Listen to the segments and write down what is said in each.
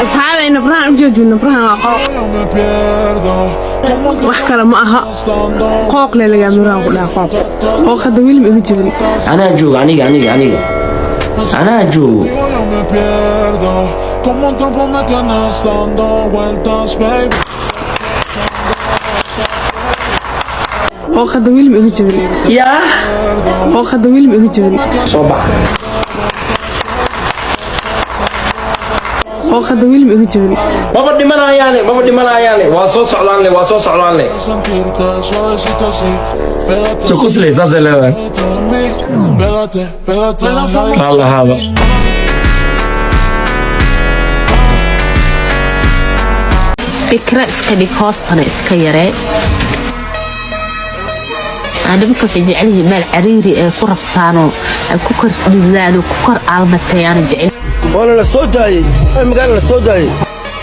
Asxaabay, nabrahan u jeedin, nabrahan waa qooq, wax kale ma aha. Qooq le lagaa muraan ku dhaha, qooq qooq. Hadda weli ma iga jebin. Anaa joogo, aniga aniga aniga anaa joogo. Yo me pierdo, como un trompo me tienes dando vueltas, baby. Qooq hadda weli ma iga jebin. Yaa. Qooq hadda weli ma iga jebin. Soo bax. Qooq hadda weli ma iga jebin. Maba dhimanayaane, maba dhimanayaane, waa soo socdaan le, waa soo socdaan le. Sentirte suavecito así. Pégate Quslay saasay leedahay. de mí, pégate, pégate. Raalla ahaado. Fikra iska dhig, hoostana iska yaree. Nimanka waxay jecel yihiin meel cariiri ay ku raftaanoo ay ku kor dhidaan oo ku kor aalmateeyaan jecel. Waana la soo daayey ee magaala la soo daayey.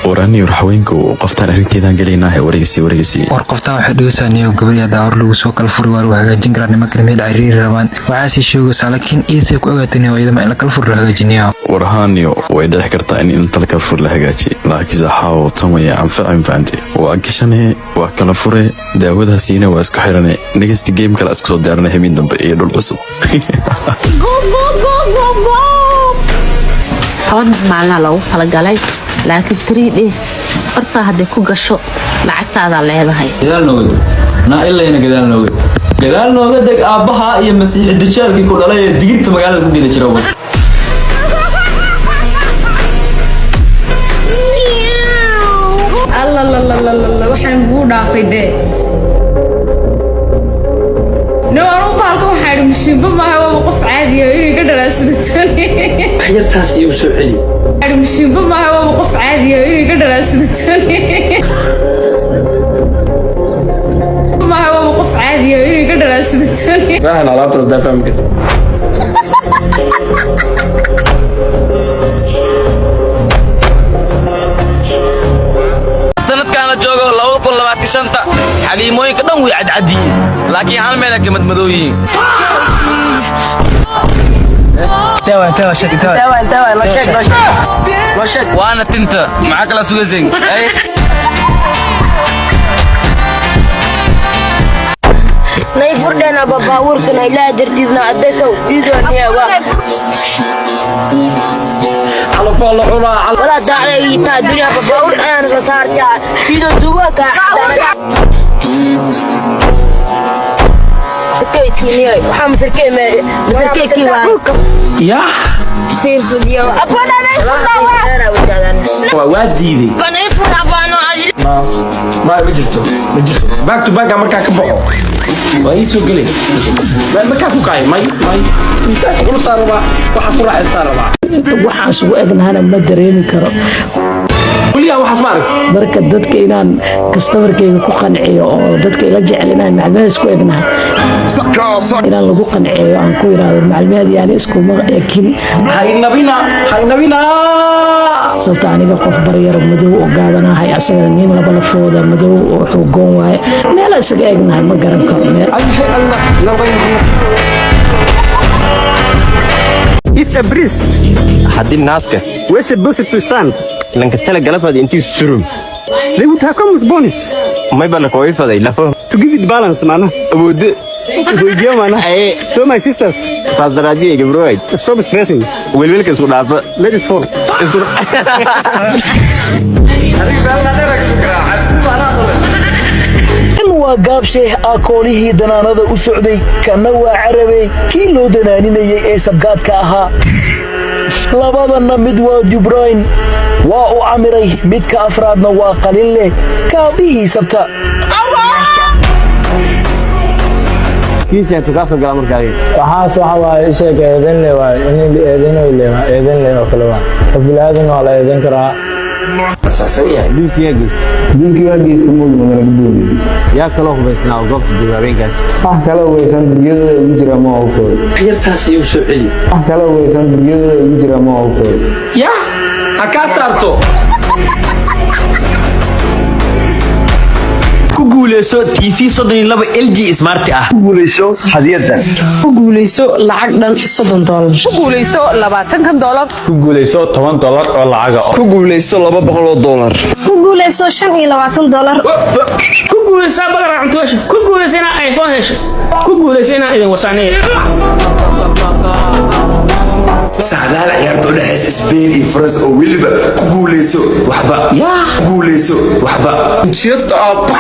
Waraniyo haweenku qoftaan arrinteedaan gelaynaahe, wareegisi wareegisi. War, qoftaan waxay dhigaysaa niyo gabadhi daawar lagu soo kala furi, waa lagu hagaajin karaa. Nimankan meel cariiri rabaan, waxaasii sheegaysaa, laakiin iisay ku ogaateen iyadama in la kala furi la hagaajiniyo. Warhaaniyo, way dhici kartaa in inta la kala fur la hagaajiye, laakiinse xaawo tan way anfacin, fahanti? Waa gashane, waa kala fure, daawadaasiina waa isku xirane, next game kale isku soo diyaarinay, habeen dambe iyo dhul cusub. 10 maalina loogu talagalay, laakiin 3 days fartaa hadday ku gasho lacagtaadaa leedahay. Gadaal nooga deg naa ilayna, gadaal nooga deg, gadaal nooga deg. Aabbaha iyo masiixi dajaalkii ku dhalay ee digirta magaalada ku geda jira bas. Allalalala, waxaan kuu dhaafay dee. No, anugu bahalka waxaa idhi mashiinba maaha, waaba qof caadiya inay ka dhalaasadataan. Wax yartaas iigu soo celi. Idhi mashiinba maaha, waaba qof caadiya inay ka dhalaasadataan maaha, waaba qof caadiya inay ka dhalaasadataan. Fahan alaabtaas daa fahmi karta. Sanadkan la joogo 2025-ta, xaliimooyinka dhan way cadcadiyiin, laakiin hal meel ka madmadow yihiin. Waana tinta. Maxaa kala sugayseen? Nay furdhena baabuurkana, Ilaaha dartiisna adeesow iidooniyawa. Calafaa la cunaa. Walaa daacda ii taa dunya baabuur ayaan soo saartaa iidoo duwa ka waxaa masarkee masarkeekii waa. Yaa. Fiirsadiyo. Waa diiday. Ma ma ma jirto, ma jirto. Back to back markaa ka baxo waa ii soo gelay. Ma kaa fukaay? May, may, miisaanka culusaa rabaa, waxaan ku raaxaystaa rabaa. Waxaan isugu egnahana ma dareemi karo. Weligaa waxaas ma aragti. Marka dadka inaan customerkayga ku qanciyo oo dadka ila jecel inaan macluumaad isku egnahay inaan lagu qanciyo, aan ku iraahdo macluumaad yaani iskuma ekin. Haynabina, haynabina. Sababta aniga qof baryaro madow oo gaabanahay, asagana nin laba lafooda madow oo xoogoon waaye, meel isaga egnahay ma garan karo meel. If a priest haddii naaska were supposed to stand lanka tala galafad intii surum, they would have come with bonus. May baa lakooy faday lafo. To give it balance maana. Awoode. Weydiyo maana. So my sisters, saas daraadiyay gabrowayd. Stop stressing. Welwelka isku dhaafa. Let it fall. Isku. Kan waa gaabsheeh akoolihii danaanada u socday, kanna waa Carabey kii loo danaaninayay ee sabgaadka ahaa. Labadanna mid waa Jubrayn, waa u camiray, midka afraadna waa Qalinleh, kaabihii sabta. Kiiska intuu kaa soo gala marka adiga. Waxaas waxa waaye isheeg eedayn le waaye, in la eedeynayo le waa eedayn le oo kale waa qof bilaadan waa la eedayn karaa. Saxsan yahay. Dilkii yaa geysta? Dilkii waa geysta moog magala gudoodii. Yaa kaloo hubaysnaa oo goobta jooga habeenkaas? Wax kale hubaysan buryadooda ugu jira ma ogtooda. Yartaas iigu soo celi. Wax kale hubaysan buryadooda ugu jira ma ogtooda. Yaa ha kaa saarto ku. Guuleyso TV 32 LG Smart ah. Ku guuleyso hadiyadan. Ku guuleyso lacag dhan $30. Ku guuleyso $20. Ku guuleyso $10 oo lacaga. Ku guuleyso $200. Ku guuleyso $25. Ku guuleyso badar cunto hesho. Ku guuleyso inaad iPhone hesho. Ku guuleyso inaad idin wasaneeyo. Saadaal ciyaarta u dhexaysa Spain iyo France oo weliba ku guuleyso waxba. Ku guuleyso waxba. Shut up.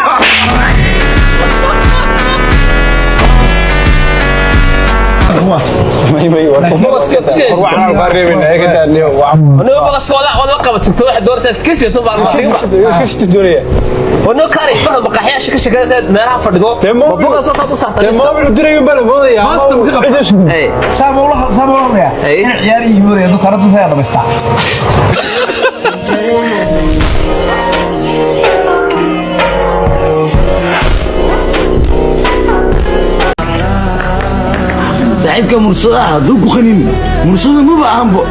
Saaxiibka mursadaha hadduu ku qanin mursada maba ahanbo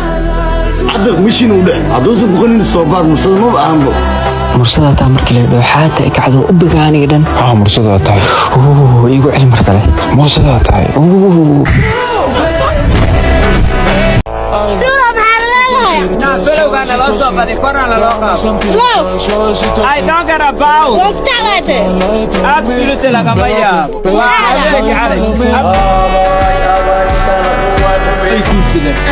cadda mishin u dheh hadduusan ku qanin soo baar mursada maba ahanbo. Mursada taa markii la dhaho xaata ikacdo u biga aniga dhan. Ah, mursada tahay. Igu celi mar kale. Mursada tahay. I don't get about. Absolutely lagama yaabo. Waa adeeg calay.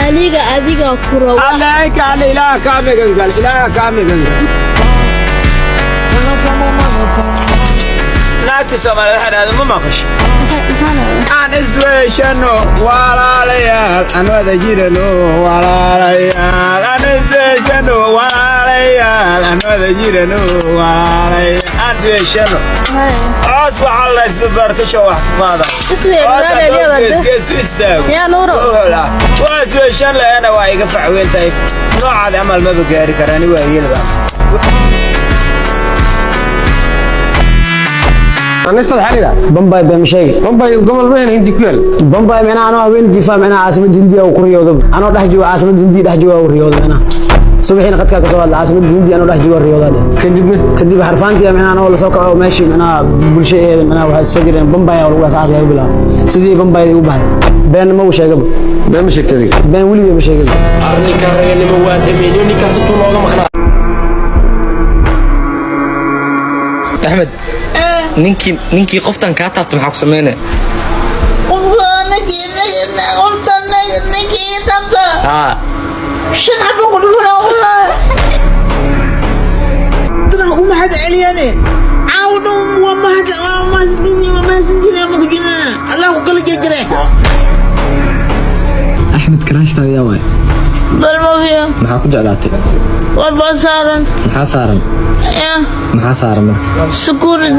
Aniga adiga ku raba. Alayka ala ilaah kaa magan gal. Ilaah kaa magan gal. Naagta Soomaalida waxay dhahdaa ma maqasho. Aan isweeshano walaalayaal, aan wada jirano walaalayaal, aan isweeshano walaalayaal, aan wada jirano walaalayaal, aan isweeshano. Coos waxaa la isbabartasho wax ku qaada. Gees u istaago. Yaa Nuuro. Waa isweeshan la'aana waa iga facweyn tahay. Noocaad amal maba gaari karaan waa yeelba. Anisa xalida. Bombay been sheeg. Bombay gobol weyn Hindi ku yaal. Bombay micnaha anoo haween jiifaa micnaha caasimadda Hindiya oo ku riyoodo. Anoo dhex jooga caasimadda Hindiya dhex jooga oo riyoodo micnaha. Subaxiina qadkaa ka soo hadla caasimadda Hindiya anoo dhex jooga riyooda dheh. Kadibna kadib xarfaantii micnaha anoo la soo kaco meeshii micnaha bulshadeeda micnaha waxay soo jireen Bombay oo lagu asaas laga bilaabo. Sidii Bombay ugu baxday. Been ma uu sheegaba. Been ma sheegtay adiga. Been weligay ma sheegay. Arrinka raganimo waa dhameeyay ninkaas intuu nooga maqnaa. Axmed, ninkii qoftan kaa taabto maxaa ku sameynaya? Haa. U mahad celiyane caawa dhan waa mahad waa mahadsantihiin waa mahadsantihiin ma ku jirana Allah ku kala jejere. Axmed, karaashtaada yaa waay? Dalmafiya. Maxaa ku jeclaatay? Waa baa saaran. Maxaa saaran? Ya. Maxaa saaran marka? Sukuurin.